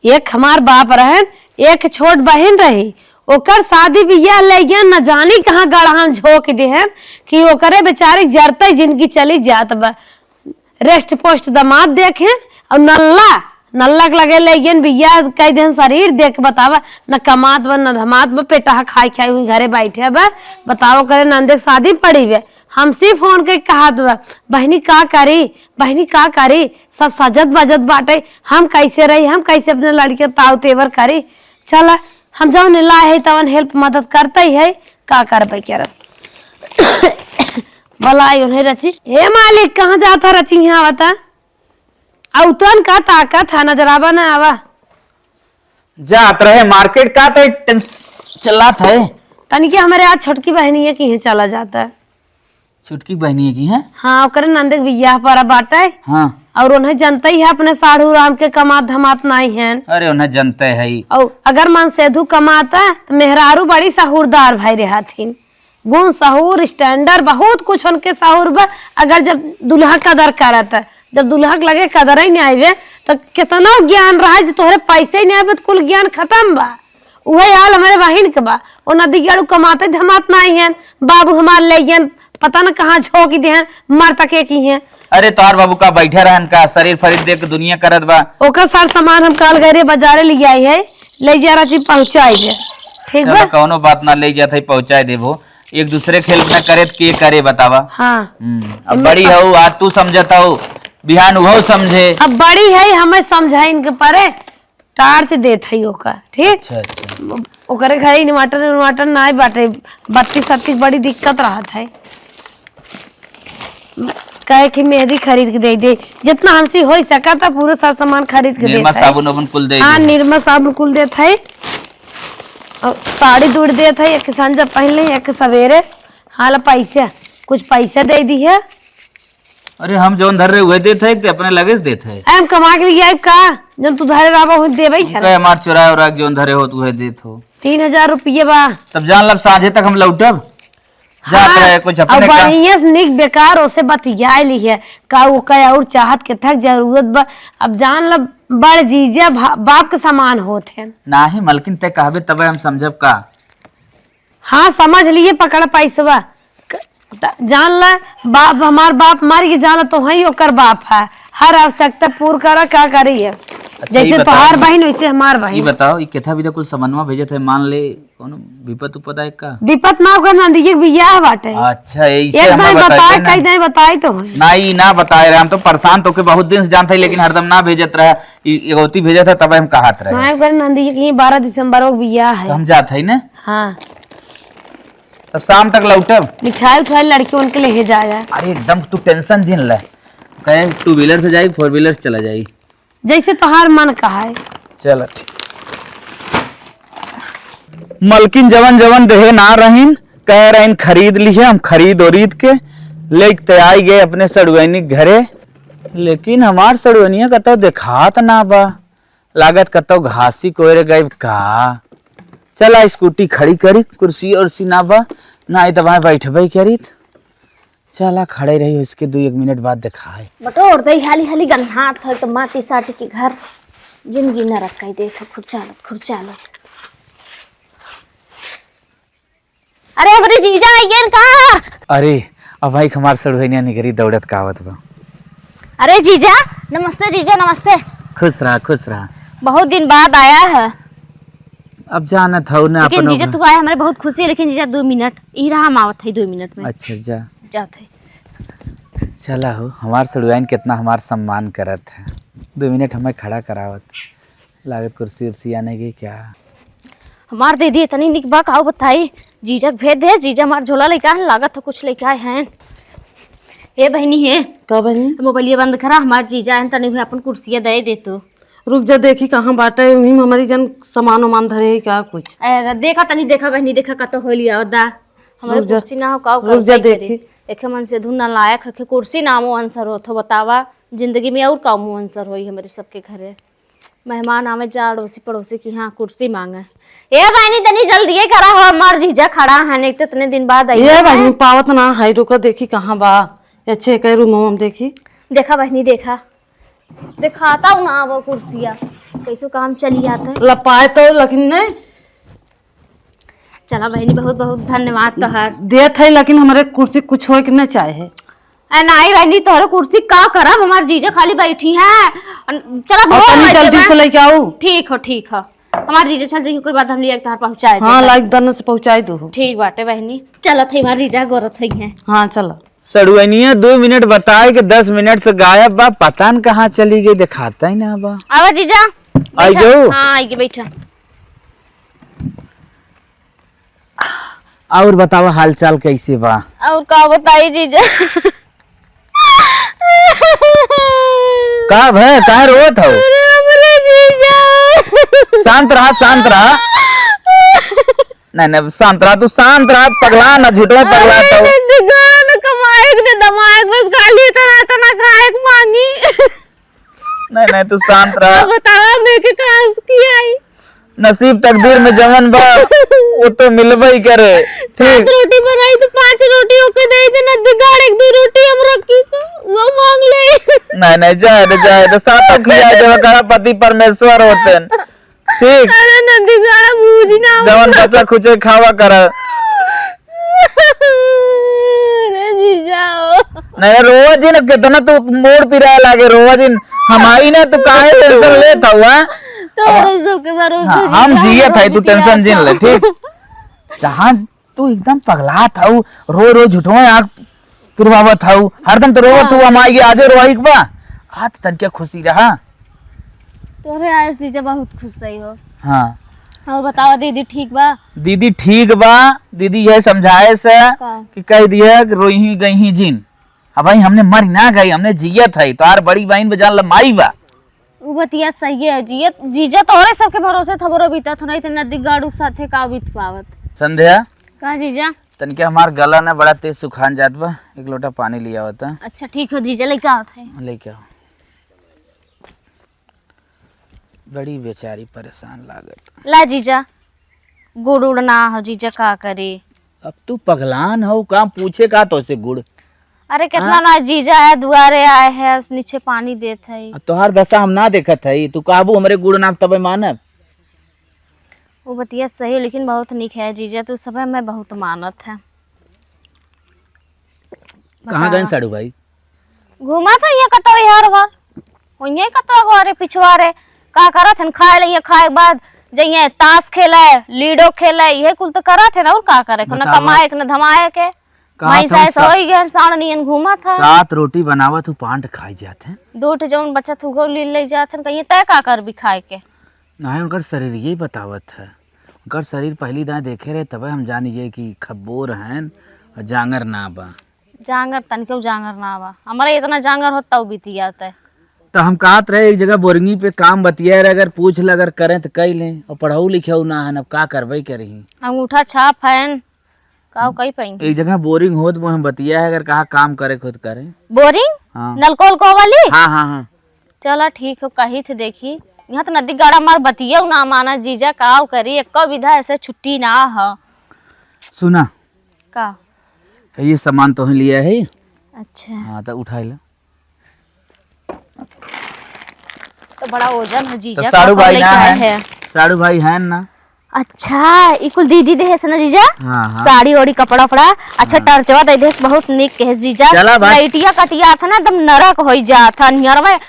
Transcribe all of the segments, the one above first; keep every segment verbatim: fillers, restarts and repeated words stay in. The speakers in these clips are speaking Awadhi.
एक हमार बाप रहन, एक छोट बहिन रही, ओकर शादी बियाह लइगन न जानी कहाँ गड़हन झोंक देहन कि ओकरे बेचारे जरते जिनगी चली जात बा। रेस्ट पोस्ट दमाद देखे और नल्ला, नल्ला के लगे लइगन बियाह कइ देहन, शरीर देख के बतावा, न कमात बा, न धमात बा, पेटहा खाइ खाइ हुई घरे बैठे बा। बताओ, ओकरे नंदे के शादी पड़ी बे, हमसे फोन के कहत बा, "बहिनी का करी, बहिनी का करी, सब सजत बजत बाटे, हम कैसे रही, हम कैसे अपने लड़के ताऊ तेवर करी।" चला, हम जौन लाए है तवन हेल्प मदद करते ही है, का करबे करब। भलाई उन्हें रची। हे मालिक, कहाँ जाता रची यहाँ बता? अउतन का ताकत है, नजरावा ना आवा। जात रहे मार्केट का तो टेंस-, चलात है। तनिके हमरे आज छोटकी बहनिया की है चला जाता है। छोटकी बहनिया की है? हाँ, ओकरे नंदे के बियाह पर बाटे। हाँ। और उन्हें जनते ही है अपने साढ़ू राम के कमात धमात नाई हैं। अरे उन्हें जनते है ही। और अगर मन सेधु कमाता तो मेहरारू बड़ी सहूरदार भाई रहथिन। गुण सहूर, स्टैंडर्ड, बहुत कुछ उनके सहूर बा। अगर जब दुल्हा कदर करत, जब दुल्हा के लगे कदर ही नहीं आइबे, तो कितना ज्ञान रहा, जो तोहरे पैसे ही नहीं आइबे, तो कुल ज्ञान खत्म बा। उहे हाल हमरे बहिन के बा। ओ नदी के आड़ू कमाते धमात नाई हैं, बाबू हमार ले गयन, पता न कहाँ झोंक देहन, मर तके की हैं। अरे तोहार बाबू का बैठे रहन का, शरीर फरीर देख के दुनिया करत बा। ओकर सार सामान हम काल गए रे बाजारे ले आई है, ले जा रची पहुँचाई दे, ठीक चलो, बा? कौनो बात ना, ले जात है पहुँचाई देबो। एक दूसरे के हेल्प ना करे त के करे बतावा? हाँ। हम्म, अब एमे बड़ी सब हऊ, आज तू समझत हऊ, बिहान उहो समझे। अब बड़ी है, हमें समझाइन के परे, टार्च देत है ओका, ठीक? अच्छा, अच्छा। ओकरे घरे इन्वर्टर, इन्वर्टर नाय बाटे, बत्ती सत्ती बड़ी दिक्कत रहत है। कहे कि मेहंदी खरीद के दे दे, जितना हमसे हो सका था पूरा सारा सामान खरीद के निरमा देत है। साबुन ओबुन कुल दे हाँ, दे। निरमा साबुन कुल देत है। और साड़ी दूर देत है, एक संझा पहन ले, एक सवेरे। हाँ, ला पैसा, कुछ पैसा दे दी है। अरे, हम जौन धर रहे, उहे देत है कि अपने लगे से देत है? ए, हम कमा के लिए आइब का? जौन तू धरे रहबा, उहे देबे है। कहे हमार चुराए उराए के जौन धरे हो, तू उहे देत हो। तीन हजार रुपये बा। तब जान लब, साँझे तक हम लौटब। जात हाँ, रहे, कुछ अब अपने का बढ़िया से निक बेकार ओसे बतियाए ली है। का वो कहे और चाहत के थक जरूरत बा। अब जान लब, बड़ जीजा भा-, बाप के समान होत हैं। नाही मलकिन, ते कहबे तबे हम समझब का। हाँ, समझ लिए, पकड़ पैसवा। क-, त-, जान ला, बाप, हमार बाप मर गए, जान ला, तो वही ओकर बाप है। हर आवश्यकता पूर करा, का करी है? अच्छा, जैसे ई बताओ, तोहार बहिन, वैसे हमार ई बहिन। बताओ, ई केथा बिदा कुल समनवा भेजत है, मान ले, कोनो विपत उपद आए का? विपत ना, ओकर नंदिये के बियाह बाटे। अच्छा, ऐसे एक हमरा दाई बताई बताए, ना। कई दाई बताई तो है। ना, ई ना बताए रहे, हम तो परेशान तो के बहुत दिन से जानत है, लेकिन हरदम ना भेजत रहे, ई एगोती भेजत है, तब हम कहत रहे। हाँ, ओकर नंदिये के बारह दिसंबर को बियाह है। तो हम जात है ना? हाँ। तब शाम तक लौटब। मिठाई उठाई लड़की उनके लेहे जाया। अरे एकदम तू टेंशन जिन ले। कहे टू व्हीलर से जाई, फोर व्हीलर से चला जाई। जैसे तोहार मन कहाए। चल ठीक। मलकिन जवन जवन देहे ना रहीन, कह रहीन खरीद लिहे, हम खरीद ओरीद के लेके ते आई गए अपने सड़ुआइनी के घरे। लेकिन हमार सड़ुआइनिया कतौ देखात ना बा। लागत कतौ घासी कोयरे गइब का। चला स्कूटी खड़ी करी, कुर्सी उर्सी ना बा, ना आई त वहाँ बैठबे करीत। चला खड़े रही, उसके दू एक मिनट बाद देखाए। बटोर दे हाली हाली गन्हात है तो माटी साटी के घर, जिंदगी नरक कई देत है, खुरचालत, खुरचालत। अरे, हमरे जीजा आइगन का? अरे, अब भाई हमार सड़ुआइनिया निकरी दौड़त का आवत बा। अरे जीजा, नमस्ते जीजा, नमस्ते। खुश रहा, खुश रहा। बहुत दिन बाद आया है। अब जानत हऊ ना लेकिन अपनो जीजा, घर। तू आए, हमरे बहुत खुशी है, लेकिन जीजा, दो मिनट, ई रहा, हम आवत है दो मिनट में। अच्छा, जा। जात है। चला हो, हमार सड़ुआइन कितना हमार सम्मान करत है। दो मिनट हमें खड़ा करावत। लागत कुर्सी उर्सी आने की क्या? हमार दीदी इतनी निक बा, काऊ बताई, जीजा के भेज दे, जीजा हमार झोला लेके आए, लागत है कुछ लेके आए हैं। ए बहिनी है, का बहिनी? मोबाइलिया बंद करा, हमार जीजा हैं, तनी हुए अपन कुर्सिया दे दे तू। रुक जा, देखी कहाँ बाटे, वहीं में हमारी जन सामान उमान धरे है क्या कुछ? ए, देखा तनी, देखा बहिनी, देखा कतो हो लिया दा। हमारे रुक जा, कुर्सी ना हो, काऊ रुक कर जा, दे देखी। करे। एके मन से धुन ना लायक है, के कुर्सी नामो अंसर होत हो, बतावा, जिंदगी में और कामो अंसर होई हमारे सबके घरे। मेहमान आवे जा अड़ोसी पड़ोसी की, हाँ, कुर्सी मांगे। ए बहिनी, तनी जल्दी करा हो, हमार जीजा खड़ा है, नहीं तो इतने दिन बाद आई ये है। बहिनी, पावत ना है, रुको, देखी कहाँ बा। अच्छे, कह रूम हम देखी। देखा बहिनी, देखा, देखाता हूँ ना, वो कुर्सिया। कैसो काम चली जात है। लपाए तो, लेकिन नहीं। चला बहिनी, बहुत बहुत धन्यवाद तोहार। देत है, लेकिन हमरे कुर्सी कुछ होए के नहीं चाहे। अरे नहीं बहिनी, तोहरे कुर्सी का करब, हमार जीजा खाली बैठी हैं। अन-, चला और बहुत तनी जल्दी से लेके आऊ। ठीक हो, ठीक हो। हमार जीजा चल जाई, ओकर बाद हम लिया के तोहार पहुँचाए देब। हाँ, लाइक दन से पहुँचाए दो। ठीक बाटे बहिनी, चलत है, हमार जीजा गोरत है हैं। हाँ, चला। सड़ुआइनिया दो मिनट बताए के दस मिनट से गायब बा, पता न कहाँ चली गई, देखाता ही ना बा। आवा जीजा, आई बैठा। जाओ। हाँ, आई के बैठा। और बतावा, हाल चाल कैसे बा? और का बताई जीजा? का भय, काहे रोत हौ? अरे हमरे जीजा। शांत रहा, शांत रहा। नहीं, नहीं, शांत रहा, तू शांत रहा, पगला ना, झूठो में पगला अरे तो। नंदगण कमाए के दमाए के, बस खाली इतना, इतना खाए के मांगी। नहीं, नहीं, तू शांत रहा। अब बतावा, मैं के कहाँ से की आई? नसीब तकदीर में जवन बा, वो तो मिलबे ही करे। सात ठीक। रोटी बनाई तो पांच रोटी ओके दे दे, नंदगण एक दो रोटी हम रखी तो वो मांग ले। नहीं, नहीं, जाए दे, जाए दे, सातों खिया देवा करा, पति परमेश्वर होते हैं। ठीक। अरे नंदगण बूझी ना। जवन बचा खुचे खावा करा। अरे जीजा हो। नहीं, रोवा जिन, कितना तू मोड़ पिराए लागे, रोवा जिन। हम आई ना, तू काहे टेंशन लेत हऊ, हाँ? तोहरे सबके भरोसे हाँ, जीजा हम जियत हई, तू बिटिया टेंशन जिन ले, अच्छा। ठीक? जहाँ तू एकदम पगलात हऊ, रो रो झूठो आँख पिरवावत हऊ, हरदम तो रोवत हऊ, हाँ। हम आइगे, आजो रोवाई के बा, आज तनके खुशी रहा। तोहरे आए से जीजा बहुत खुश रही हो। हाँ। और बतावा दीदी ठीक बा? दीदी ठीक बा, दीदी यह समझाए से का? कि कह दिया कि रोइही गइही जिन। अब भाई हमने मर ना गई, हमने जियत है, तोहार बड़ी बहिन बजान लमाई बा। उ बतिया सही है, जियत, जीजा तोहरे सबके भरोसे त हमरो बीतत हो, नहीं त नदी गाड़ू के साथे का बीत पावत। संध्या, का जीजा? तनिके हमार गला ना बड़ा तेज सुखान जात बा, एक लोटा पानी लिया होता। अच्छा ठीक है जीजा, लेके आवत है। लेके आओ। बड़ी बेचारी परेशान लागत। ला जीजा, गुड़ उड़ ना हो जीजा, का करी? अब तू पगलान हो, का पूछे का तोसे गुड़? अरे कितना हाँ? ना जीजा है, दुआरे आए है, उस नीचे पानी देत है। अब तोहार दशा हम ना देखत है, तू कहबू हमरे गुड़ ना तबे मानब। वो बतिया सही, लेकिन बहुत निक है जीजा, तू सब में बहुत मानत है। कहाँ गए बतावा। साढ़ू भाई? घूमत है ये कतौ यार बार, वहीं कतौ गोरे पिछवारे का करत हन, खाए लइहे, खाए के बाद जइहे ताश खेले, लूडो खेले, ये कुल तो करत है ना, और का करे, ना बतावा। कमाए के, ना धमाए के। कहा भाई था सास सा-, होई गए, साढ़ नियन घूमत है। सात रोटी बनावत हूँ, पांच खाई जात है। दो ठे जौन बचत हुगो ली ले जात है, कहिए तय का करबी खाए के? नहीं, उनकर शरीर यही बतावत है। उनकर शरीर पहली दाएं देखे रहे, तबे हम जानी ये कि खब्बोर हैं और जांगर ना बा। जांगर तनिको जांगर ना बा। हमारे इतना जांगर होत तब बीती जात है। तो हम कहत रहे एक जगह बोरिंगी पे काम बतिया रहे, अगर पूछ ले, अगर करें तो कई लें, और पढ़ऊ लिखेऊ ना है, अब का करबे करी। अंगूठा छाप है, का कई पाएंगे? एक जगह बोरिंग होत वो हम बतिया है, अगर कहा काम करे खुद करें। बोरिंग? हाँ। नलको उलको वाली? हाँ, हाँ, हाँ। चला ठीक हो, कही थे देखी। यहाँ तो नदी गाड़ा मार बतिया ना माना जीजा, का करी, एको विधा ऐसे छुट्टी ना हो। सुना। का? ये सामान तोहे लिया है। अच्छा। हाँ, तो उठाई ला। तो बड़ा वजन है जीजा, तो साढ़ू का भाई लेके ना आए है। हैं। साढ़ू भाई हैं ना? अच्छा, ई कुल दीदी देहे से ना जीजा? हाँ, हाँ। साड़ी ओड़ी, कपड़ा उपड़ा। अच्छा, हाँ। टर्चवा दे देहे से, बहुत निक कहे जीजा। चला भाई। लाइटिया कटिया था ना, एकदम नरक होई जात था, नियर में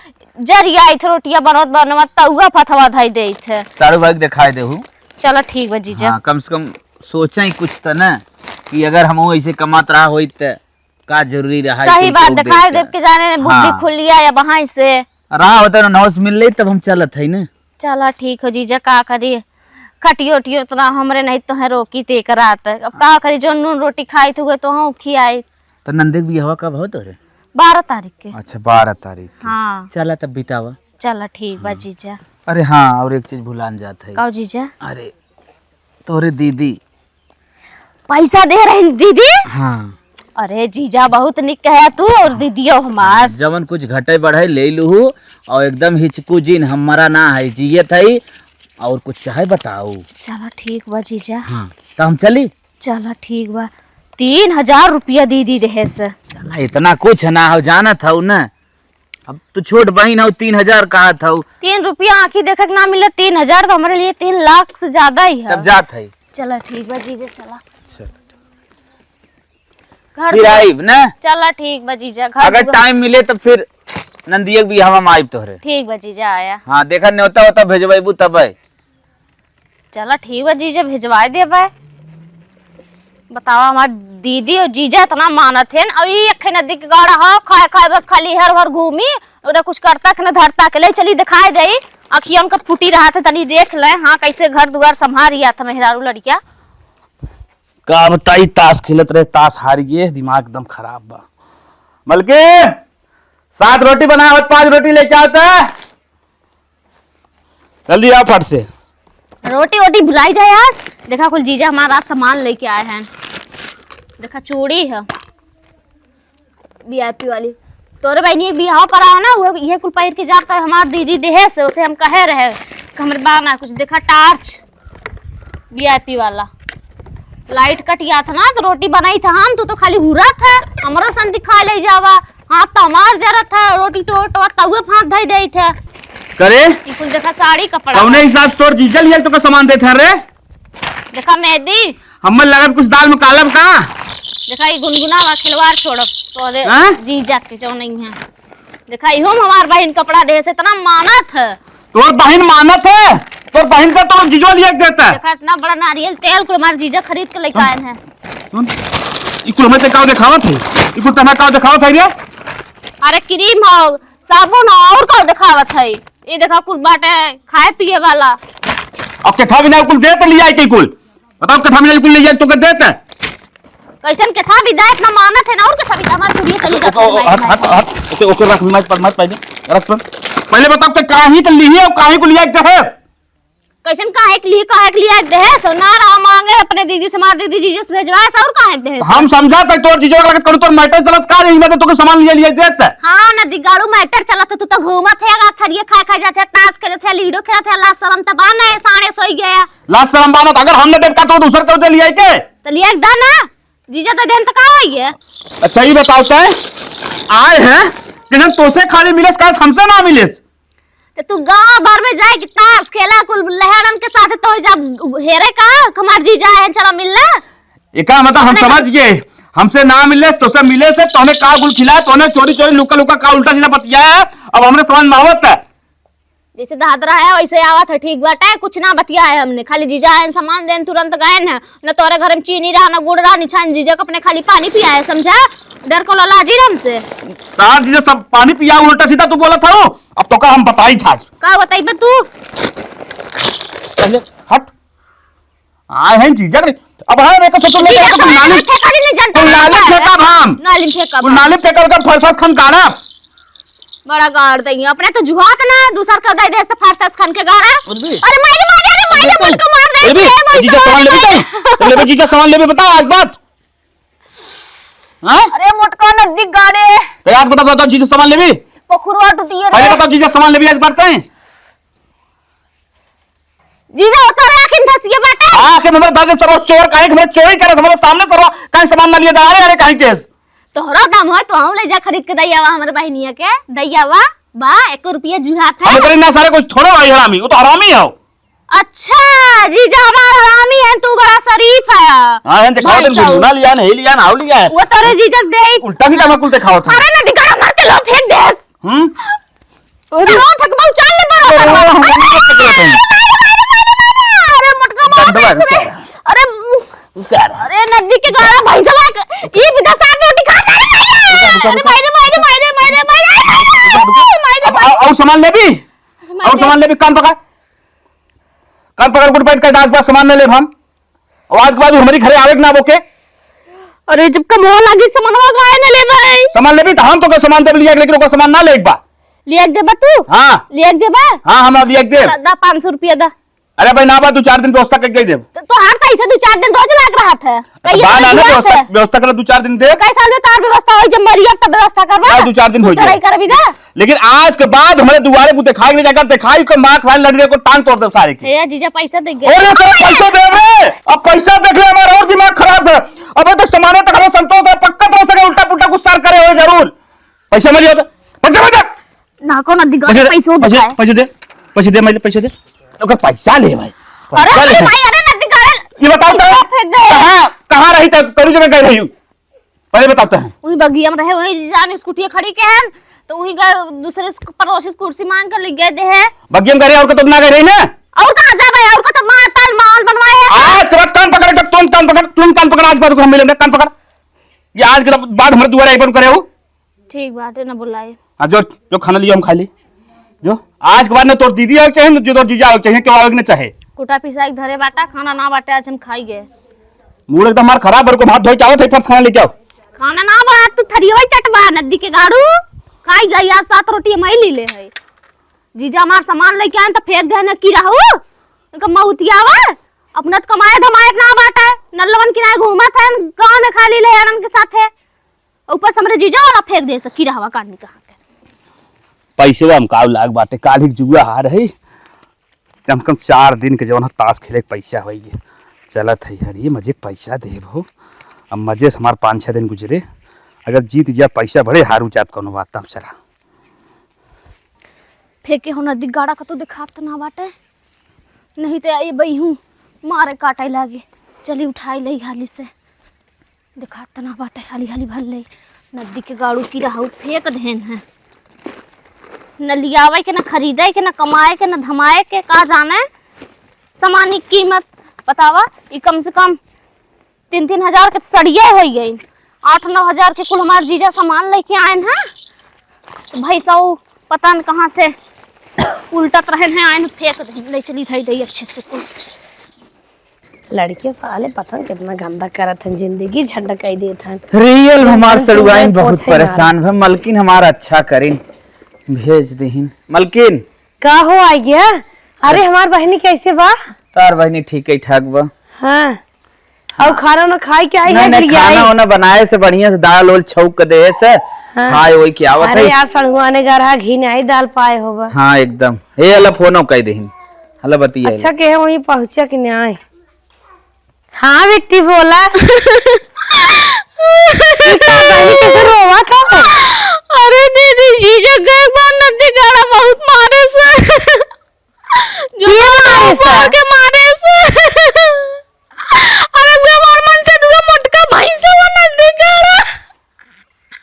जरिया इत रोटिया बनवत बनवत तउआ फथवा धई देत है। साढ़ू भाई के दिखाई देहू। चला ठीक बा जीजा। हाँ, कम से कम सोचा ही कुछ त ना कि अगर हम ऐसे कमात रहा होई त का जरूरी रहा सही बात, दिखाई देब के जाने बुद्धि हाँ। खुलिया या बहाई से। रहा होता ना नौस मिल ले तब हम चलत है ना। चला ठीक हो जीजा, का करी, खटियो उटियो इतना हमरे नहीं तो है रोकी ते एक रात, अब का करी, जो नून रोटी खाई थी तो हम खियाई। तो नंदे के बियाहवा कब हो तोरे? बारह तारीख के। अच्छा, बारह तारीख के। हाँ। चला तब बितावा। चला ठीक बा हाँ। जीजा। अरे हाँ, और एक चीज भुलान जात है। का जीजा? अरे तोरे दीदी पैसा दे रही दीदी। हाँ। अरे जीजा बहुत निक कहे तू और दीदियो हमार। जवन कुछ घटे बढ़े ले लूहू और एकदम हिचकू जिन, हमारा ना है, जियत है और कुछ चाहे बताऊ। चला ठीक बा जीजा। हाँ, तो हम चली? चला ठीक बा। तीन हजार रुपया दीदी देहे से। चला इतना कुछ ना हो, जानत हऊ ना। अब तू छोट बहिन हौ, तीन हजार कहत हौ। तीन रुपया आँखी देखे के ना मिले, तीन हजार तो हमरे लिए तीन लाख से ज्यादा ही है। तब जात है। चला ठीक बा जीजा, चला। चल। घर फिर दुआर आइब ना। चला ठीक बा जीजा, घर अगर दुआर टाइम मिले तो फिर नंदिया के बियाहवा में आइब तोहरे। ठीक बा जीजा, आया। हाँ, देखा न्योता होता भेजबैबू तब। चला ठीक बा जीजा, भेजवाए देबे। बतावा, हमार दीदी और जीजा इतना मानत हैं, और ये एक नदी के गाड़ा हो, खाए खाए बस खाली हर भर घूमी, और कुछ करता के न धरता के। ले चली दिखाई दे, अखिया उनकर फूटी रहा था, तनी देख ले, हाँ, कैसे घर दुआर संभाल रिया था मेहरारू लड़किया। का बताई, ताश खेलत रहे, ताश हार गए, दिमाग एकदम खराब बा। मलकिन, सात रोटी बनावत, पाँच रोटी लेके आवत है। जल्दी आओ फट से। रोटी वोटी भुलाई जाए आज। देखा कुल जीजा हमारा आज सामान लेके आए हैं। देखा चूड़ी है वीआईपी वाली। तोरे बहनी एक बियाह पर आओ ना, वो ये कुल पहिर के जाता है हमार दीदी देहे से, उसे हम कहे रहे कि हमरे बा ना कुछ। देखा टार्च वीआईपी वाला। लाइट कट गया था ना तो रोटी बनाई था हम, तू तो खाली हुरा था, हमरो सन दिखा ले जावा। हाथ तो हमार जरा था, रोटी टोट और तउए फांक धई देई था। करे? ई कुल देखा साड़ी कपड़ा। कौने हिसाब से तोर जीजा लिया तो का सामान देत है रे? देखा मेहंदी। हम्मे लगत कुछ दाल में कालब का? देखा ई गुनगुना बा, खिलवाड़ छोड़ब तोरे हाँ? जीजा के जो नहीं है। देखा इहो में हमार बहिन कपड़ा देहे से इतना मानत है। तोर बहिन मानत है? तोर बहिन का तोर जीजो लिया के देता है। देखा इतना बड़ा नारियल तेल कुल हमार जीजा खरीद के लेके आए हैं। सुन, ई कुल हमें ते का देखावत है? ई कुल तमा का देखावत है रे? अरे क्रीम हो, साबुन हो, और का देखावत है? ये देखा कुल बाटे खाए पिए वाला। अब के था बिना कुल दे तो लिया के कुल। बताओ के था बिना कुल ले जाए तो के देते। कैसन के था विदा इतना मानत है ना, और के था विदा हमार चूड़िए चली जात ओ, ओ, है, हट, हट, हट, ओके, ओके, रख, मत, मत, पहले, रख, सुन। पहले बताओ, ते काहे के लिए और काहे को लिया के है? कैसन काहे के लिए, काहे के लिए देहे? सोना राम मांगे अपने दीदी से, मार दीदी जीजा से भेजवाए, और काहे के देहे? हम समझा तक तोर जीजा का करू, तोर मैटर चलत का रही, मैं तो तोके सामान लिया, लिया देते। हाँ, नदी गाड़ू मैटर चलत है, तू तो घूमत है, रात थरिये खाए, खाए जाते, ताश खेलत है, लूडो खेलत है, ला शरम त बा ना, साढ़े सोई गया। ला शरम बा ना, अगर हमने देख का तो दूसर कर दे लिया के। तो लिया के दा ना। जीजा तो देन तो का होई है? अच्छा, ये बताओ तय, आए हैं, कि हम तोसे खाली मिलेस, काहे हमसे ना मिलेस? तो तू गांव भर में जाए कि ताश खेला कुल लहरन के साथ, तो जब हेरे का हमार जीजा आए हैं, चला मिलना। एका मतलब हम अरे समझ गए, हमसे ना मिलेस, तोसे मिलेस, तोने का गुल खिलाया, तोने चोरी चोरी लुका लुका का उल्टा सीधा बतियाया, अब हमरे समझ में आवत है। जैसे दहदरा है वैसे आवत है, ठीक बाटे, कुछ ना बतिया है हमने, खाली जीजा आयन सामान देन तुरंत गए न, न तोरे घर में चीनी रहा, न गुड़ रहा, निछान जीजा को अपने खाली पानी पिया है, समझा? डर को लाजी हमसे। तार जीजा सब पानी पिया उल्टा सीधा तू बोलत हो, अब तो का हम बताई था। का बताई बे तू? पहले हट। आए हैं जीजा के, अब हाँ, मैं तो सोचो, मैं जीजा तो सामान नाली, फेंका जी, नहीं जानता तू ना नाली है। फेंका भाम। नाली में फेंका तू भाम। नाली फेंका, ओकर फरसास खन गाड़ा। बड़ा गाड़ दई, अपने तो जुहात ना, दूसर का दे दे, तो फरसास खन के गाड़ा। बोल भी। अरे माई रे, माई रे, अरे माई रे, बोल भी। मन को मार दे, बोल भी। ए, मन जीजा को सामान मार लेबे दे। तो? तो लेबे जीजा सामान लेबे, बता आज बात। हाँ? अरे मोटका नदी गाड़े। तो आज बता, बता, जीजा सामान लेबे? पखुरवा टूटिए अरे रे। बता, जीजा सामान लेबे आज बात करें? जीजा, ओतरे आँखिन धसिए बाटे। आँखिन हमरे धसिए, सरवा चोर काहे के हमरे चोरी करे, हमरे सामने सरवा काहे सामान ना लिए दा, अरे, अरे, काहे केस? तोहरा दाम है, तो हम ले जा खरीद के दैयावा हमरे बहिनिया के, दैयावा, बा, एको रुपया जुहात है। हम ओकरे ना सारे कुछ थोड़े भाई हरामी, वो तो हरामी है। अच्छा, जीजा हमार हरामी है, तू बड़ा शरीफ है। हाँ, है, दिखाओ भाई दिन साहब। गुनगुना लिया, नहीं लिया, ना लिया। वो तोरे जीजा के दे। उल्टा सीधा मैं कुल दिखाओ था। अरे ना, दिखा, मार के लो, फेंक दे। हम्म? अरे। चलो, फकबा उछाल ले, बड़ा अरे, फकबा। अरे, अरे, अरे, अरे, अरे, अरे, अरे, अरे, मोटका मार दे, अरे। अरे, अरे, नदी के गाड़ा भैंसवा के, ई भी दस आठ रोटी खा, अरे, अरे, माई रे, माई रे, माई रे, माई रे, माई रे, माई रे, माई रे, अब, माई रे। और, और सामान लेबी? अरे, माई और रे। सामान लेबी, कान पकड़। कान पकड़, गुट बैठ के डांस बा, सामान न लेब हम। और आज के बाद उ हमरी घरे आवे के ना बोके। अरे, जब कमवा लागी, सामानवा गाय न ले भाई। सामान लेबी त हम तोके सामान देब लिया के, लेकिन ओकर सामान ना लेके बा। लिया के देबा तू? हाँ। लिया के देबा? हाँ, हम लिया के देब। दा, दा पाँच सौ रुपया दा। अरे भाई, ना बा, दू चार दिन व्यवस्था करके देब। तो तोहार पैसा दू चार दिन रोज लाग रहा था। तो कहिए बा ना, ना, व्यवस्था है। व्यवस्था कर दू चार दिन देब। कई साल में तोहार व्यवस्था होई, जब मरिया तब व्यवस्था करबा। हाँ, दू चार दिन तू होई तो जाए। नहीं करबी दा। लेकिन आज के बाद हमरे दुआरे को दिखाई नहीं जाएगा, दिखाई को मार खाए लड़ रहे को टांग तोड़ दे सारे की। ए जीजा पैसा दे गए। अरे सर पैसा दे रे, अब पैसा देख ले हमारा और दिमाग खराब कर। अबे तो सामाने तक हमें संतोष है, पक्का तरह से उल्टा पुल्टा कुछ सार करे हो जरूर। पैसा मत जाओ, पैसा मत जाओ। ना कौन अधिकार पैसे दे, पैसे दे, पैसे दे, मैं पैसे दे। ओकर पैसा ले भाई। अरे पैसा ले। भाई, अरे नदी गाड़े। ये बताओ तो, पैसा फेंक दे। कहाँ, कहाँ रही था? करू जगह गए रही हूँ। पहले बताते हैं। वही बगिया में रहे, वही जान स्कूटी खड़ी के हैं, तो वही गए दूसरे से पड़ोसी से कुर्सी मांग कर ले गए दे है। बगिया में गए रहे, और कतौ ना गए रही ना? और कहाँ जा भाई, और कतौ माल ताल माल बनवाए हैं। आज के बाद कान पकड़, जब तुम कान पकड़, तुम कान पकड़, आज बाद को हम मिलेंगे, कान पकड़। ये आज के बाद हमारे दुआरे आई पर करे हो। ठीक बाटे, ना बुलाए। हाँ, जो, जो खाना लियो हम खा ली। जो आज के बाद ना तोर दीदी आवे के चाहे, ना जो तोर जीजा आवे के चाहे, क्यों आवे के ना चाहे। कुटा पिसाई के धरे बाटा, खाना ना बाटे, आज हम खाई गए। मूड एकदम हमार खराब, बड़ को भात धोई के आवत है, फर्स्ट खाना लेके आओ। खाना ना बा, तू थरियवा चटवा नदी के गाड़ू। खाई गई आज सात रोटी हम ही ले ले है। जीजा हमार सामान लेके आए तो फेंक देने की रहू। इनका मौतियावा, अपना तो कमाए धमाए के ना बाटे, नल्लवन किनारे घूमत है, गाँव में खाली ले यारन के साथ है। ऊपर से हमरे जीजा वाला फेंक दे सकी रहवा काटने के हाथ। पैसे हम काव लाग बाटे, काल ही जुआ हार है। कम से कम चार दिन के जवन ताश खेले के पैसा होई गे। चलत है यार, ये मजे के पैसा देब हो। अब मजे से हमार पाँच छह दिन गुजरे। अगर जीत जा पैसा बड़े हारू जात कौनो बात, तब चला। फेंके हो नदी गाड़ा का तो देखात ना बाटे। नहीं तो ये बई हूँ मारे काटे लागे। चली उठाई लई हाली से। देखात ना बाटे, हाली हाली भर ले। नदी के गाड़ू की रहू फेंक देन है। न लियावे के, न खरीदे के, न कमाए के, न धमाए के, का जाने सामान की कीमत। बतावा, ई कम से कम तीन तीन हजार के सड़िये होई गई। आठ नौ हजार के कुल हमार जीजा सामान लेके आए हैं। तो भैंसा उ पता न कहाँ से उल्टत रहे हैं, आए न फेंक दे, ले चली थाई दई अच्छे से कुल। लड़के साले पता न कितना गंदा करत हन, जिंदगी झंड कई देत हन। रियल हमार एकदम सड़ुआइन चूल्हे बहुत पोछे परेशान भे, मलकिन हमार अच्छा करिन, भेज देहिन। मलकिन। का हो आ गया? अरे, हमार बहिनी कैसे बा? तार बहिनी ठीक है, ठाक बा। हाँ। और खाना उना खाई के आई नहीं, है, नहीं, गरियाई? खाना वाना बनाए से बढ़िया से दाल ओल छौंक के दे से हाँ। खाए ओए के आवत अरे है। यार, सड़ुआने गरहा घी नहीं दाल पाए होबा। हाँ, एकदम। ए, हला फोनो कह देहिन। हला बतिया अच्छा, ले। के है वहीं पहुँचा कि नहीं आए? हाँ बेटी, बोला। ई का बहिनी कैसे रोवा था? अरे दीदी, जीजा गए एक बार नदी गाड़ा बहुत मारे से। जो के मारे से? मार के मारे से। अरे, वो हमार मन से दुआ मोटका भैंसा वो नदी गाड़ा।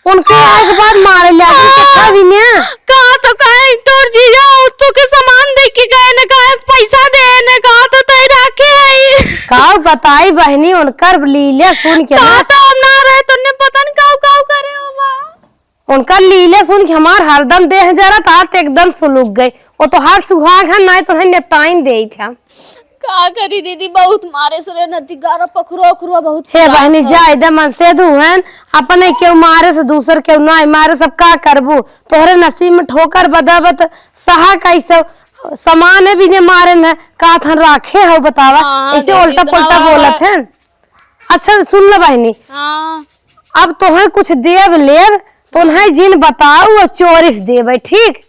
उनके आए के बाद मारे ले आदमी के था भी ना। कहा तो कहे तोर जीजा उत्तो के सामान दे के गए ने, कहा पैसा दे ने, कहा तो तय रखे है। का बताई बहिनी, उनकर लीले सुन के कहा ना। तो हम ना रहे, तुमने पता नहीं काऊ काऊ करे हो बा। उनका लीले सुन के हमार हरदम देह जरत, हाथ एकदम सुलुक गई। वो तो हर सुहाग है, ना तो है नेपटाइन दे था। का करी दीदी, बहुत मारे से रे नदी गारा पखुरवा उखुरवा बहुत हे पिरात बहनी, है। जाए दे मन से दुहन, अपने केहू मारे से दूसर केहू ना मारे, सब का करबू? तोहरे नसीब में ठोकर बदाबत सहा कैसे समान है बिने मारे न, का थन राखे हो बतावा, हाँ, ऐसे दीदी, उल्टा इतना पुल्टा बड़ा बोलत बड़ा है। अच्छा सुन लो बहनी, हाँ। अब तोहे कुछ देब लेब, तो उन्हें जिन बताऊ और चोरी से देबे, ठीक?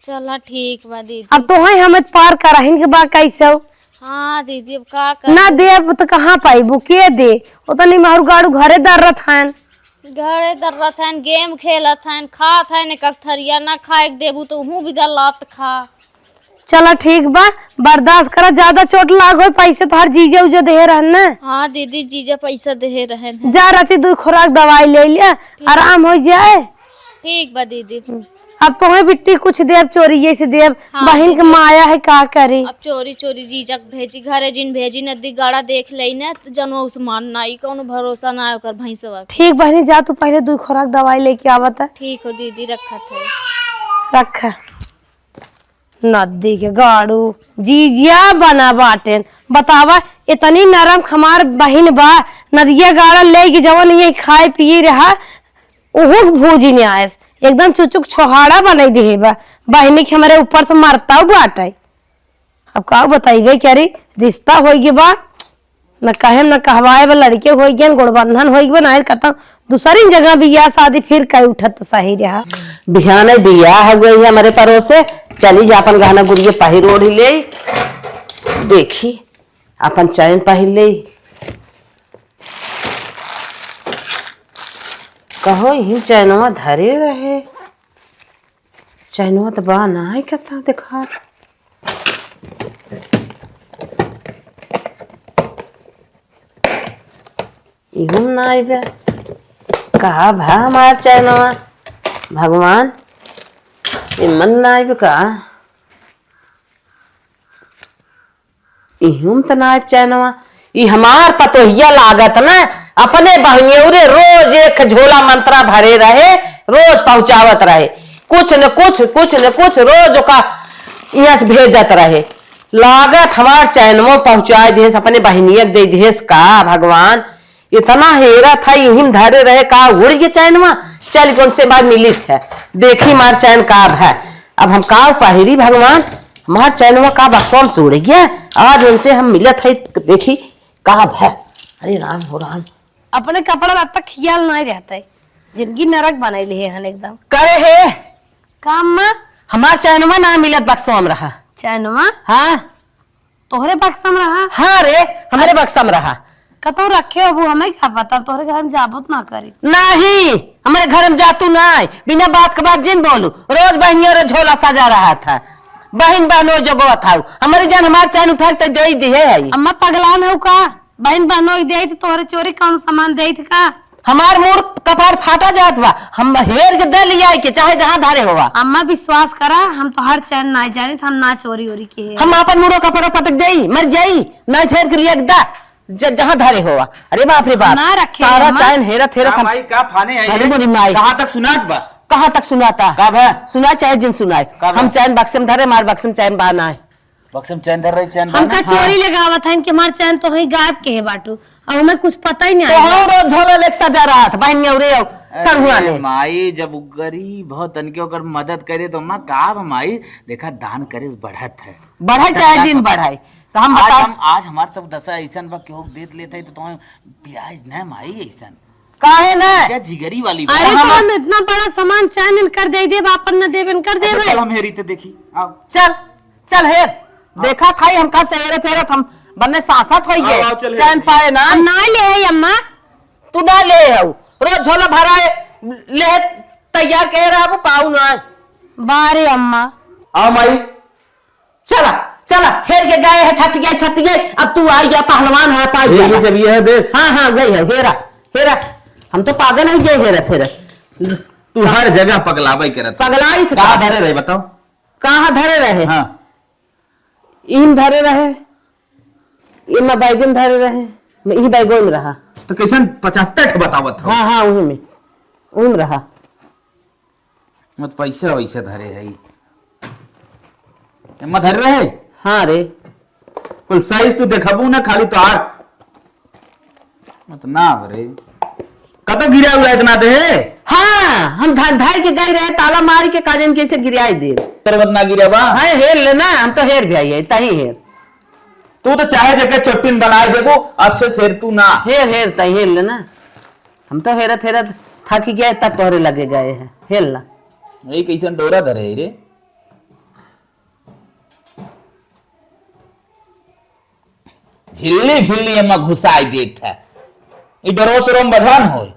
चला ठीक बा दीदी। अब तोहे हमें पार कराहिन के बा कैसे हो? हाँ दीदी, अब का ना करी? देब तो कहाँ पाइबू, के दे? ओतनी महरु गाड़ू घरे दर्रत हन। घरे दर्रत हन, गेम खेलत हन, खात हन, एक अक थरिया ना खाए के देबू तो उहू बिदा लात खा। चला ठीक बा, बर्दाश्त करा, ज्यादा चोट लाग होई, पैसे तोहार जीजा उजा देहे रहन ना। हाँ दीदी, जीजा पैसा देहे रहन है। जा राती दू खुराक दवाई ले लिया, ठीक। आराम हो जाए। ठीक बा दीदी। अब तोहे बिट्टी कुछ देब, चोरिये से देब, हाँ, बहिन के दीदी। माया है, का करी? अब चोरी चोरी जीजा के भेजी, घरे जिन भेजी, नदी गाड़ा देख लेई ना, तो जनवा उस मान ना, ई कौनो भरोसा ना है ओकर भैंसवा के। ठीक बहिनी, जा तू पहले दू खुराक दवाई लेके आवत है। ठीक हो दीदी, रखत है। रख। नदी के गाड़ू जीजिया बना बाटेन। बतावा, इतनी नरम खमार बहिन बा, नदिया गाड़ा ले के जवन ये खाए पिए रहा, ओहू के भूजी ने आयस, एकदम चुचुक छोहाड़ा बनाई देहे बा। बहिनी के हमरे ऊपर से मरता बाटे। अब का बताइबे कि अरे रिश्ता होई गे बा, न कहेम न कहवाए बा, लड़के होई गेन, गोड़बंधन होई बा, ना कतौ दूसरी जगह बियाह शादी फिर कई उठत तो सही रहा। बिहाने बियाह हो गई है हमरे परोसे, चली जा अपन गहना गुरिये पहिर ओढ़ ले, देखी अपन चैन पहिर ले। कहो ही चैनवा धरे रहे। चैनवा त बा नाहीं, कतौ देखा। इहूँ नाहीं बे। कहाँ भा हमार चैनवा? भगवान, इमन नाहीं बे का? इहूँ त नाहीं चैनवा। ई हमार पतोहिया लागत न, अपने बहिनियौरे रोज एक झोला मंतरा भरे रहे, रोज पहुँचावत रहे। कुछ न कुछ, कुछ न कुछ रोज ओका इहाँ से भेजत रहे। लागत हमार चैनवो पहुँचाइ दिहेस, अपने बहिनिया के दे दिहेस का भगवान? इतना हेरत है, इहीं धरे रहे का उड़ गए चैनवा? चल के उनसे बाद मिलित है, देखी हमार चैन का है। अब हम का पहिरी भगवान, हमार चैनवा का बक्सवा में से उड़ गया? आज उनसे हम मिलत है, देखी का है। अरे राम हो राम। अपने कपड़ा लत्ता खियाल नाहीं रहत है, जिंदगी नरक बनाइ लिहे हन एकदम। करे हे। का अम्मा? हमार चैनवा ना मिलत, बक्सवा में रहा। चैनवा? हाँ। तोहरे बक्सा में रहा? हाँ रे, हमरे बक्सा में रहा। कतौ रखे होबू, हमें का पता, तोहरे घर में जाबो त ना करी। नाहीं, हमरे घर में जातू नाहीं, बिना बात के बात जिन बोलू। रोज बहिनिया रे झोला सजा रहत है, बहिन बहनोइ जोगवत हऊ। हमरी जान हमार चैन उठा के दे दिहे है। अम्मा पगलान हऊ का? बहिन बहनोइ के देइत तोहरे चोरी कौन सामान देइत का? हमार मूड़ कपार फाटा जात बा, हम हेर के दे लियाई के, चाहे जहाँ धरे होवा। अम्मा विश्वास करा, हम तोहार चैन नाहीं जानित, हम ना चोरी ओरी किहे। हम आपन मूड़ो कपार पटक देई, मर जाई, नाहीं हेर के लिया के दा, ज-, जहाँ धरे होवा। अरे बाप रे बाप, ना रखे सारा अम्मा। चैन हेरत हेरत का हम भाई, का फाने है अरे ये? मोरी माई। कहाँ तक सुनात बा? कहाँ तक सुनाता? का भा? सुना चाहे जिन सुनाए। का भा? हम चैन बक्से में धरे, मार बक्से में चैन बा नाहीं। बक्से में चैन धर रही, चैन बा हमका ना? चोरी लगावत हन कि हमार चैन तोहई गायब किहे बाटू, अब हमें कुछ पता ही नहीं तो है। हो रोज झोला लेके सजा रहत, बहिनियौरे हो, अरे सरुआ ने। माई, जब उ गरीब हो, तनके ओकर मदद करे तो अम्मा का अब माई, देखा दान करे से बढ़त है। बढ़े चाहे दिन बढ़े, तो हम आज बता हम, आज हमार सब दशा ऐसन बा, केहू देत लेत है तो तुम्हें पिराइज न माई ऐसन। काहे न? क्या जिगरी वाली बात अरे, है। तो हम इतना बड़ा सामान चैन इनकर दे देब, आपन न देब, इनकर अच्छा, देबे। चल, हम हेरी ते देखी। आओ। चल, चल हेर। हाँ। देखा था ही हम कब से हेरत हेरत हम बन्ने सासत होई आओ, गए। आओ, चल, चैन हेर। पाए ना। हम ना ले आई अम्मा। तू ना ले आओ। रोज झोला भराए, ले तैयार कहे रहा, वो पाऊ ना। बारे अम्मा। आओ माई। चला, चला, हेर के गए है, छत गए, छत गए, अब तू आई जा, पहलवान है, पाई ये, जा। ये जब ये है, देख। हाँ, हाँ, गई है, हेरा, हेरा, हम तो पागल हो गए, हेरा, हेरा। तू हर जगह पगलावे करत। पगलाई थे का का? धरे रहे, बताओ? कहाँ धरे रहे? हाँ। ईम धरे रहे, इमा बैगन धरे रहे, ई बैगन में रहा। तो कैसन पचहत्तर ठे बतावत हो? हाँ, हाँ, उही में, उही में रहा। मत पैसा वैसा धरे है। एमा धरे रहे? हाँ रे। कुल साइज तू देखबू ना, खाली तो आठ। मत ना रे। कतौ गिरा हुआ इतना दे? हाँ, हम ध-, धर के गए रहे, ताला मार के काजन कैसे गिराई दे। तेरे मत ना गिरा बा? हाँ, हेर लेना, हम तो हेर भी आई है, तही हेर। तू तो चाहे जेके चट्टिन बनाए देबो, अच्छे से हेर तू ना। हेर, हेर, तही हेर लेना। हम तो हेरत हेरत थक गए, तब तोहरे लगे गए हैं। हेल ला। यही कैसन डोरा धरे है रे? झिल्ली फिल्ली एमा घुसाई देत है। ई डरो सरोम बधान होय।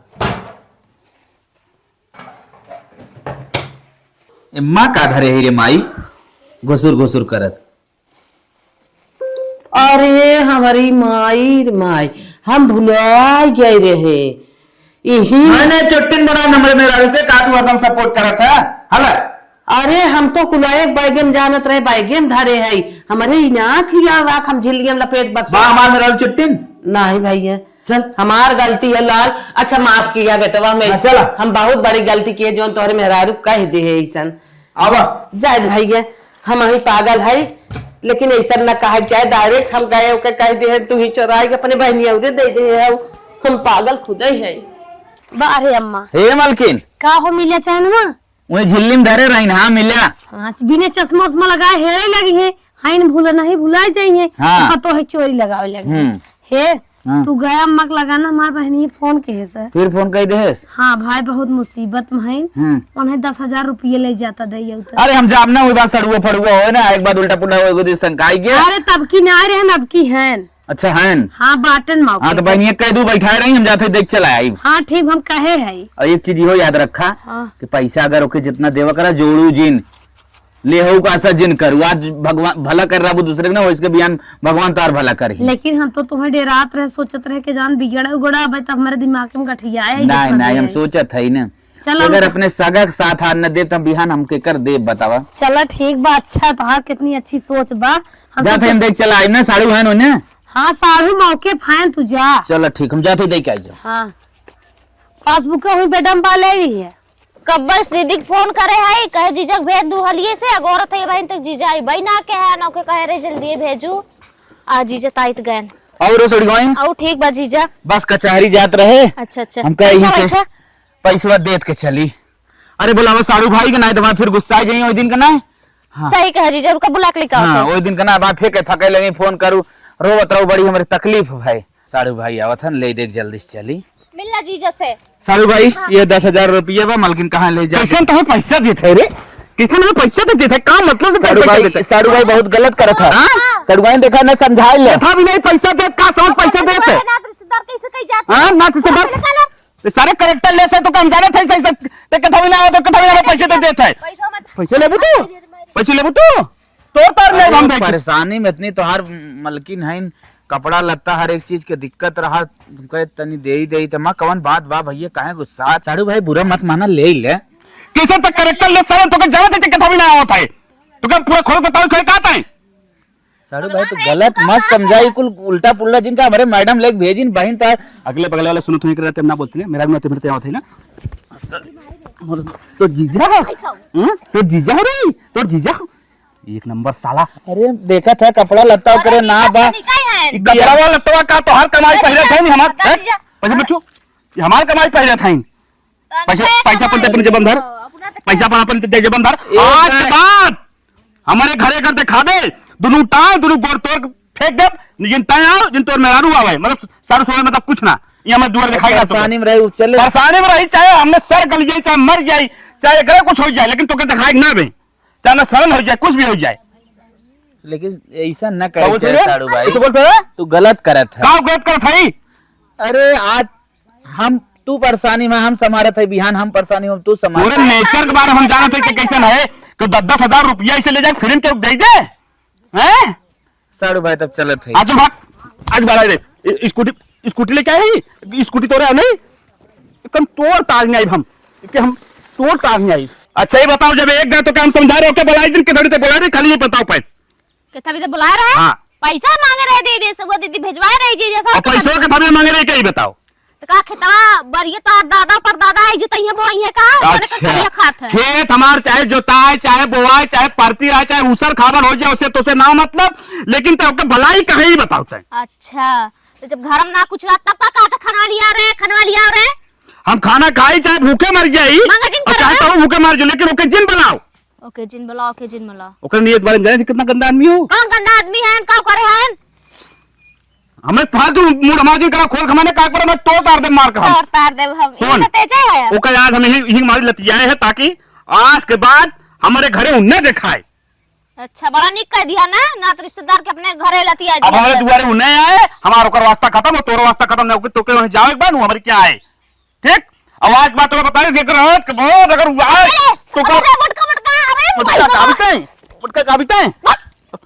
एम्मा का धरे है रे माई? घुसुर घुसुर करत। अरे हमारी माई रे माई, हम भुला गए रहे। इही नहीं, नहीं, चुट्टिन बना नंबर मेरा रुपये का तू हरदम सपोर्ट करत है। हला। अरे हम तो कुलाए बैगन जानत रहे, बैगन धरे है। हमारे इनाथ लिया राख हम झिल्लियन लपेट बक्सा। बा हमार मेरा चुट्टिन। नहीं भैया। चल। हमार गलती है लाल। अच्छा माफ किया बेटवा में। हाँ, चला। हम बहुत बड़ी गलती किए जो तोहरे मेहरारू कह दे है ऐसन। आवा। जायद भैया, हम अभी पागल है, लेकिन ऐसा न कहा जाए, डायरेक्ट हम गए ओके कह दे है, तू ही चोराई के अपने बहनिया उरे दे दे है, हम पागल खुद ही है। बारे अम्मा। हे मलकिन। का हो मिला चैनवा? वही झिल्ली में धरे रही ना, मिला। हाँ, बिना चश्मा उश्मा लगाए हेरे लगी है, हाइन भूला नहीं भुला जाइए। हाँ। पतो है चोरी लगावे लगी। हम्म। हे, हाँ। तू गया अम्मा के लगाना, हमार बहनी फोन के है सर। फिर फोन कह देस? हाँ भाई, बहुत मुसीबत में है। हम्म। उन्हें दस हजार रुपये ले जाता दे ये उतर। अरे हम जाम ना हुई बात सड़ुआ फड़ुआ होए ना, एक बार उल्टा पुल्टा होए, कोई शंका आई गया। अरे तब की ना रहे, अब की है। अच्छा है। हाँ, बाटन मौके हाँ, तो पे। बहनिया कह दू बैठा रही, हम जाते देख चला आई। हाँ, ठीक, हम कहे है। और एक चीज हो याद रखा हाँ। कि पैसा अगर ओके जितना देवा करा, जोड़ू जिन, ले हो का ऐसा जिन करू, आज भगवान भला कर रहा वो दूसरे के ना, हो इसके बिहान भगवान तार भला कर ही। लेकिन हम तो तुम्हें डेरात रहे, सोचत रहे कि जान बिगड़ा उगड़ा, अब तो हमारे दिमाग में गठिया है, ये नहीं, सब नहीं, हम है। सोचत है ना। चलो, अगर हम अपने सगा के साथ हाथ न दे, तब बिहान हम के कर दे, बतावा। चलो, ठीक बा, अच्छा, तोहार कितनी अच्छी सोच बा। हम जात तो है, हम देख चला आइब ना, साड़ू है ना? हाँ, साड़ू मौके फाइन तू जा। चलो, ठीक, हम जाते देख के आई जाओ। हाँ, पासबुक का हुई बेटा, हम पा ले रही है। कब्बस दीदी के फोन करे है, कहे जीजा के भेज दू हलिए से, अगोरत है बहन तक जीजा आई, बहन आके है ना, ओके कहे रहे जल्दी भेजू, आ जीजा ताइत गए। और रो सड़ी गइन? और ठीक बा जीजा। बस कचहरी जात रहे। अच्छा, अच्छा। हम कहे बैठा, यही से बैठा। पैसवा देत के चली। अरे बुलावा साड़ू भाई के, नाहीं तो बाद फिर गुस्सा आ जाई ओई दिन का ना। हाँ। सही कहे जीजा, रुका बुला के लेके आओ हाँ, फिर। ओई दिन का ना बाद फिर के थके लगी फोन करू, रोवत रहू बड़ी हमरे तकलीफ भाई। साड़ू भाई आवत हन, ले देख जल्दी से चली। मिलना जीजा से। साड़ू भाई, हाँ। ये दस हजार रुपया बा, मलकिन कहाँ ले जा? कैसन तुम्हें पैसा देत है रे? कैसन हमें पैसा तो देत है? का मतलब से साड़ू पैसा भाई, देत है? साड़ू भाई बहुत गलत करत है। हाँ? साड़ू भाई देखा ना, समझाए ले। देखा भी नहीं पैसा देत, का समझ पैसा देत है? ना रिश्तेदार कैसे कही जात हाँ, ना रिश्तेदार। पहले का ना ये सारे character ले से तो काम जाने थे, सही से, ते कथा भी ना हो, तो कथा भी ना हो, पैसे तो देत है। पैसा मत पैसे लेबू तू? पैसे लेबू तू? तोर तार नहीं अरे, हम देखे। परेशानी में इतनी तोहार मलकिन है, कपड़ा लत्ता हर एक चीज के दिक्कत रहा, तुमका तनी देई देई, त माँ कवन बात बा भैया, काहे गुस्सा? साड़ू भाई बुरा मत माना, ले ही ले। कैसे तक character ले सारे, तोके जाना थे, कथा भी ना आवत है। तोके पूरा खोल बताओ, खोल का आता है? साड़ू भाई, तू गलत मत समझा, ई कुल उल्टा पुल्टा जिनका हमरे मैडम लेके भेजिन, बहिन तार। अगले बगल वाले सुनत हुई, करते हम ना बोलते हैं, मेरा भी ना तिमरते आवत है ना। और तो जीजा, हम्म? तो जीजा रे, तो जीजा, एक नंबर साला। अरे, देखत है, कपड़ा लत्ता अरे, ओकरे ना जीजा बा। से निकाल है। ई कपड़ा वाला लत्तवा का तोहार कमाई अरे, पहिरे जीजा, थे नहीं हमार, बता हैं? जीजा। पैसे पूछू, ये हमार कमाई पहिरे थे। पैसा, पैसा अपन ते अपन जेबन धर। पैसा अपन अपन ते जेबन धर। आज के बाद हमारे घरे अगर दिखाबे, दुनू टांग, दुनू गोड़ तोड़ के फेंक देब, जिन तय आओ, जिन तोर मेहरारू आवे, मतलब सारू सोने मतलब कुछ ना, ये हमारे दुआर दिखाई ना परेशानी में रही, चले। परेशानी में रही, चाहे हमने सर गल जाए, चाहे मर जाए, चाहे एकरे कुछ हो जाए, लेकिन तोके दिखाई ना बे, चाहे ना शरण हो जाए, कुछ भी हो जाए। लेकिन ऐसा ना करे, साड़ू भाई। कुछ बोलते हैं? तू गलत करत है। का गलत करत है? अरे आज हम, तू परेशानी में, हम संभारत है, बिहान हम परेशानी में, तू संभार। पूरे nature के बारे में हम जानत है कि कैसन है, कि दस दस हजार रुपया इसे ले जाके फिल्म के दे दे, हैं? साड़ू भाई तब चलत है। आज भाग, आज भाड़ा दे। इ-, स्कूटी, स्कूटी लेके आए ही, स्कूटी तोरे नहीं, कम तोड़ तार नहीं आई हम, कि हम तोड़ तार नहीं आई। अच्छा ये बताओ, जब एक गए तो क्या हम समझा रहे हो, क्या बुलाई दिन के धड़ी तक बुला रहे, खाली ये बताओ पैसे। कितना भी तो बुला रहे हैं? हाँ। पैसा मांगे रहे दीदी से, वो दीदी भिजवाए रही जी, जैसा और तो पैसों कर के भाभी मांगे रहे, क्या ही बताओ? तो का खेतवा बरिए तो दादा पर दादा है जो तैये बोई है का? मैंने कहा अच्छा। करिया खात है। खेत हमार चाहे जोताए, चाहे बोआए, चाहे परती रहे, चाहे ऊसर खाबल हो जाए, उसे तो से ना मतलब, लेकिन तो ओके भलाई कहीं ही बताओ तय। अच्छा, तो जब घर में ना कुछ रहा तब का कहता खनवा लिया रे, खनवा लिया रे? हम खाना खाई चाहे भूखे मर जाई, मांगा जिन और चाहे करे। तो भूखे मर जाओ, लेकिन ओके जिन बनाओ। ओके जिन बुलाओ, ओके जिन बुलाओ। ओकर नियत बारे में जाने थे कितना गंदा आदमी हो? कौन गंदा आदमी है? का करे हैं? हमें फालतू मूड हमारे दिन करा खोल खमाने का पर मैं तोड़ तार दे मार का हम। तोड़ तार दे हम। सुन, ये तो तेज है। ओकर आज हम यही, यही मारी लतियाए है ताकि आज के बाद हमारे घरे उन्हें दिखाए। अच्छा, बड़ा निक कह दिया ना, ना तो रिश्तेदार के अपने घरे लतिया अब दिया हमारे कर। दुआरे उन्हें आए, हमारा ओकर वास्ता खत्म हो, तोर वास्ता खत्म ना हो, तो के वहीं जाओ एक बार, हमारे क्या आए? ठीक? आवाज बात में बताई, जेकर आज के बाद अगर हुआ है, अरे, तो का अरे, मोटका, मोटका, अरे, मोटका भाई, का बिते? मोटका का बिते?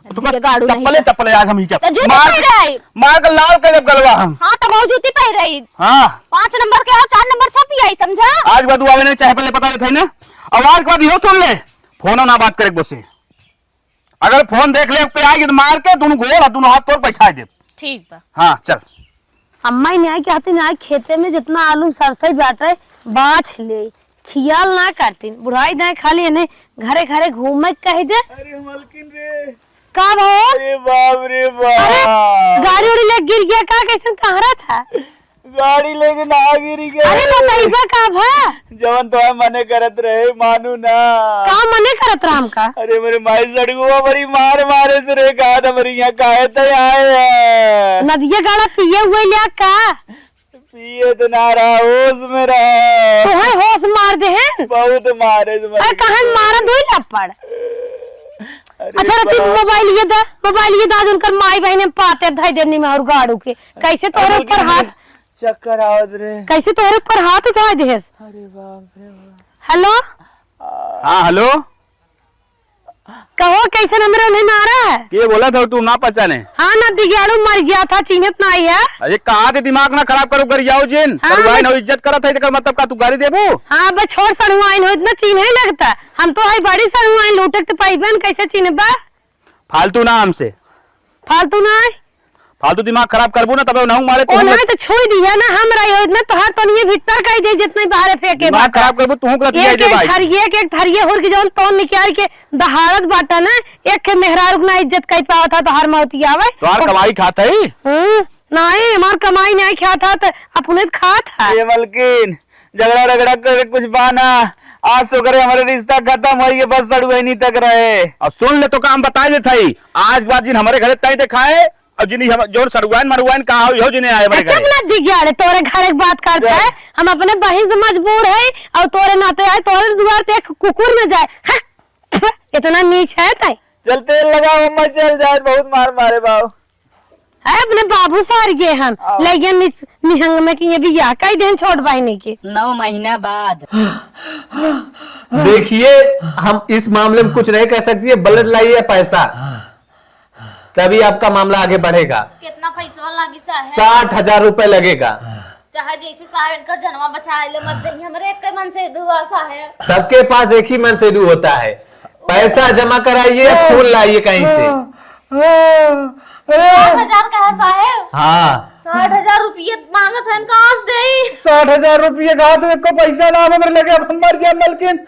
मोटका ये गाड़ू नहीं चप्पले, था। चप्पले आज हम ही क्या? तो जूते मार, पहन रहे। मार के लाल कर देब गलवा हम। हाँ, तो वो जूती पहन रही। हाँ। पाँच नंबर के आओ, चार नंबर छपी आई, समझा? आज बाद हुआ नहीं, चाहे पहले पता था ना। आवाज के बाद यो सुन ले, फोन ना बात करे बसे। अगर फोन देख ले पे आएगी तो मार के दोनों गोड़ और दोनों हाथ तोड़ बैठा दे। ठीक बा। हाँ, चल। अम्मा ही न्याय के हाथे न्याय खेते में जितना आलू सरसई बाटे, बाँच ले, खियाल ना करतीन। बुढ़ाई दाएं खाली इन्हें घरे घरे घूमे के कह दे। अरे मलकिन रे। का भा? अरे बाप रे बाप। अरे, गाड़ी उड़ी ले गिर गया का? कैसन कहरा था? गाड़ी लेके ना गिरी गए। अरे, बताइबा का भा? जवन तोहे मने करत रहे, मानू ना। का मने करत रहा हमका? अरे, मेरे माई सड़गुआ बड़ी मार मारे से रे, कहा था मेरे यहाँ काहे तय आए है? नदिया गाड़ा पिए हुए लिया का? पिए तो ना रहा, होश में रहा। तोहे होश मार दे हैं? बहुत मारे से अरे, मर कहाँ गए। मारा दो ही लपड़। अरे अच्छा, रति, बाप। मोबाइल ये दा, मोबाइल ये दा, आज उनकर माई बहन में पाते धई देनी में और गाड़ू के। कैसे तोरे अरे, ऊपर हाथ चक्कर आवत रे। कैसे तोहरे ऊपर हाथ उठा देस? अरे बाप रे बाप। हेलो? हाँ, हेलो। कहो, कैसन हमरे उन्हें मारा है? के बोलत हो, तू ना पहचाने? हाँ ना, दिग्याड़ू मर गया था, चीन्हत नाहीं है। अरे, कहा के दिमाग ना खराब करो, गरियाओ जिन। हाँ, सड़ुआइन मैं हो, इज्जत करत है, तेकर मतलब का तू गारी देबू? हाँ, बस छोड़, सड़ुआइन हो, इतना चीन्हे लगता। हम तो है बड़ी सड़ुआइन, लूटे के तो पैबे न, कैसे चीन्हबा? फालतू ना हमसे। फालतू ना है? फालतू दिमाग खराब करबू ना, तबे उन्हें मारे, ओ तू ना। तो छोड़ दिया ना, हम रही हो, इतना तोहार तो नहीं भीतर का ही दे, जितने बाहर फेंके दिमाग बाटा। खराब करबू, तू हुकरत एक, एक भाई। थरिये, एक, एक थरिये होर के जौन तौन निकाल के दहाड़त बाटा ना, एक के मेहरारू के ना इज्जत कर पावत है, तोहार मौत आवे। तोहार कमाई खात है? हम्म, नहीं, हमार कमाई नहीं खात है, तो अपने तो खात है। ये मलकिन, झगड़ा रगड़ा करे कुछ बाना। आज से ओकरे हमरे रिश्ता खतम होई, ये बस सड़ुआइनी तक रहे। अब सुन ले, तो काम बताए देत हई, आज के बाद जिन हमरे घरे ताई देखाए, और जिन हम, जोन सड़ुआइन मड़ुआइन कहा हो, इहो जिन आए हमरे घरे। चुप ना दिग्याड़े, तोरे घर के बात करता है, हम अपने बहिन से मजबूर है, और तोरे नाते आए, तोरे दुआर ते एक कुकुर में जाए। हाँ, इतना नीच है तै। चल तेल लगाओ, अम्मा चल जाए, बहुत मार मारे बाबू। है अपने बाबू सार गए हम, आओ। ले गए निस-, निहंग में कि ये बियाह कई दिन छोट बहिनी के। नौ महीना बाद। देखिए, हम इस मामले में कुछ नहीं कर सकते, ये ब्लड लाइए पैसा, तभी आपका मामला आगे बढ़ेगा। कितना पैसा लागी साहब? साठ हजार रुपये लगेगा। चाहे जैसे साहब इनकर जनवा बचाए ले मर जाइए, हमरे एक मन से दुआ साहब। सबके पास एक ही मन से दुआ होता है, पैसा जमा कराइए, खून लाइए कहीं से। साठ हजार का है साहेब? हाँ। साठ हजार रुपये मांगत है, कहाँ से देई? साठ हजार रुपये कहा तो एको पैसा ना हमरे लगे, अब हम मर जाए मलकिन।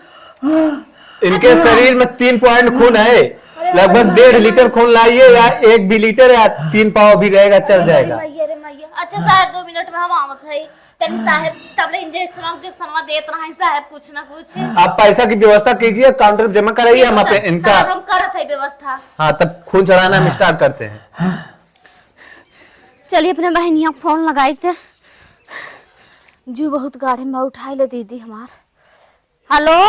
इनके शरीर में तीन पॉइंट खून है, लगभग डेढ़ लीटर खून लाइए या एक भी लीटर या तीन पाव भी रहेगा, चल जाएगा। अरे मैया, अरे मैया। अच्छा साहेब, दो मिनट में हम आवत है। तनी साहेब, तबले इंजेक्शन, इंजेक्शनवा देत रहे साहेब, कुछ ना कुछ। आप पैसा की व्यवस्था कीजिए, काउंटर जमा कराइए, हम आप इनका साहब, हम करत है व्यवस्था। हाँ, तब खून चढ़ाना हम स्टार्ट करते हैं। चलिए, अपने बहनिया फोन लगाई थे, जू बहुत गाढ़े में उठाई ले दीदी हमार। हेलो।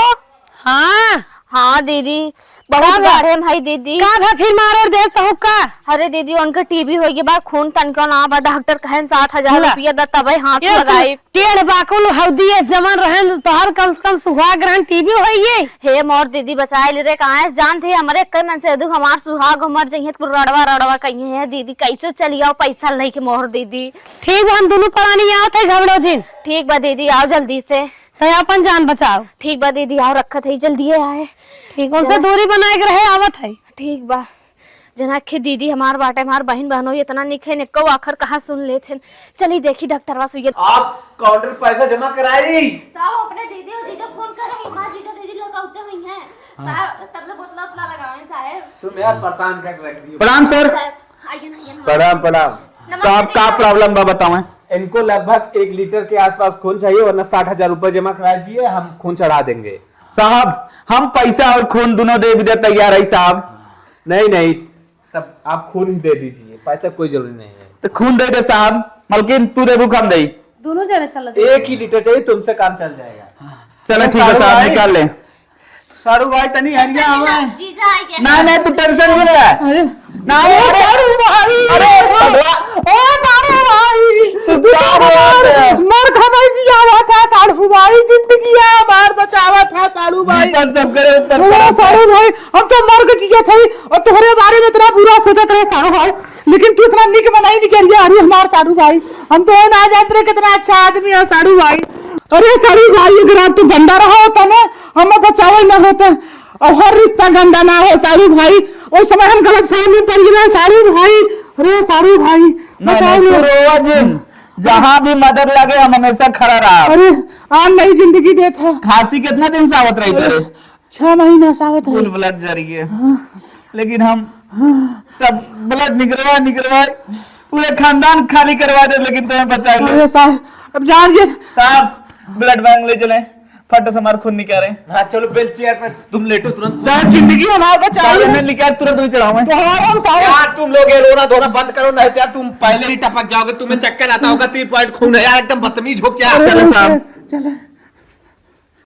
हाँ। हाँ दीदी, बहुत गाढ़े में है दीदी। का भा फिर मार और देख तहु का? अरे दीदी, उनके टीबी हो गया बा, खून तनिको ना बा, डॉक्टर कहन साठ हजार रुपया द तबे हाथ लगाई। टेढ़ बाकुल हौदी है, जमन रहन तोहर कम से कम सुहाग रहन, टीबी होइए। हे मोर दीदी, बचाए ले रे, कहाँ है जानते हैं, हमरे कई मन से दुख, हमार सुहाग मर जइहे, तो रड़वा रड़वा कहिए है दीदी, कैसे चली आओ पैसा लेके मोर दीदी। ठीक बा, हम दोनों परानी आवत है घबड़ो जिन। ठीक बा दीदी, आओ जल्दी से। है, अपन जान बचाओ। ठीक बा दीदी, आओ रखत है, जल्दी आए। ठीक, उनसे दूरी बनाए के रहे, आवत है। ठीक बा। जना के दीदी हमार बाटे, हमार बहिन बहनोई इतना निक है, निक्को आखर कहा सुन लेत हैं। चली देखी डॉक्टरवा सुइया। आप काउंटर पैसा जमा कराई। साहब अपने दीदी और जीजा फोन कर रही, माँ जीजा दीदी लोग आते हुई हैं। हाँ। साहब तब ले बोतला उतला लगावे साहब। तुम यार परेशान कर रख दियो। प्रणाम सर। साहब, आइए ना, आइए ना। प्रणाम, प्रणाम। नमस्ते साहब, का भैया। प्रॉब्लम बा, बतावें। इनको लगभग एक लीटर के आसपास खून चाहिए, वरना साठ हजार रुपये जमा करा दीजिए, हम खून चढ़ा देंगे। साहब, हम पैसा और खून दोनों दे भी दे तैयार है साहब। नहीं, नहीं, तब आप खून ही दे दीजिए, पैसा कोई जरूरी नहीं है। तो खून दे दे साहब, मलकिन तू दे, भूख हम दे। दोनों जने चल दे। एक ही लीटर चाहिए, तुमसे काम चल जाएगा। चलो ठीक है साहब, निकाल ले। साढ़ू भाई तनी हरिया आवे। जीजा आ गया। ना, ना, तू टेंशन नहीं ले। अरे। ना, ओ अरे। साढ़ू भाई। अरे, पगला। ओ साढ़ू भाई। तू क्या बात है? मर खबाई जी आवा था साढ़ू भाई, जिंदगी आ बार बचावा था साढ़ू भाई। ऊपर सब करे, ऊपर ओ करे। साढ़ू भाई, हम तो मर के जिया थे और तोहरे बारे में इतना बुरा सोचत रहे साढ़ू भाई, लेकिन तू इतना निक बनाई नहीं करिया। अरे हमार साढ़ू भाई, हम तो ना जानते रहे कितना अच्छा आदमी है साढ़ू भाई। अरे साढ़ू भाई, अगर आप तू गंदा रहा होता ना, हम बचावल ना होता। और हर रिश्ता गंदा ना हो साढ़ू भाई। उस समय हम गलत फहमी में पड़ गए साढ़ू भाई। अरे साढ़ू भाई, नहीं, बताओ नहीं, ना। तू रोवा जिन, जहाँ भी मदद लगे हम हमेशा खड़ा रहा। अरे आन नई जिंदगी देत है। खांसी कितना दिन से आवत रही अरे, तेरे? छह महीना से आवत रही। फुल ब्लड जरिए। हाँ। लेकिन हम हाँ। सब ब्लड निकलवा निकलवा पूरे खानदान खाली करवा दे, लेकिन तुम्हें बचा लो। अरे साहब, अब जान ये साहब, ब्लड बैंक ले चले। फट से हमार खून निकाले। हाँ, चलो, बेल चेयर पे तुम लेटो तुरंत। साहब, जिंदगी हमार बचा साहब, लो। इन्हें निकाल, तुरंत नहीं चढ़ाओ मैं। साहब, हम साहब। यार, तुम लोग ये रोना धोना बंद करो, नहीं तो यार, तुम पहले ही टपक जाओगे, तुम्हें चक्कर आता होगा, तीन पॉइंट खून है यार, एकदम बदतमीज हो क्या? अरे, चलो, साहब। चलो।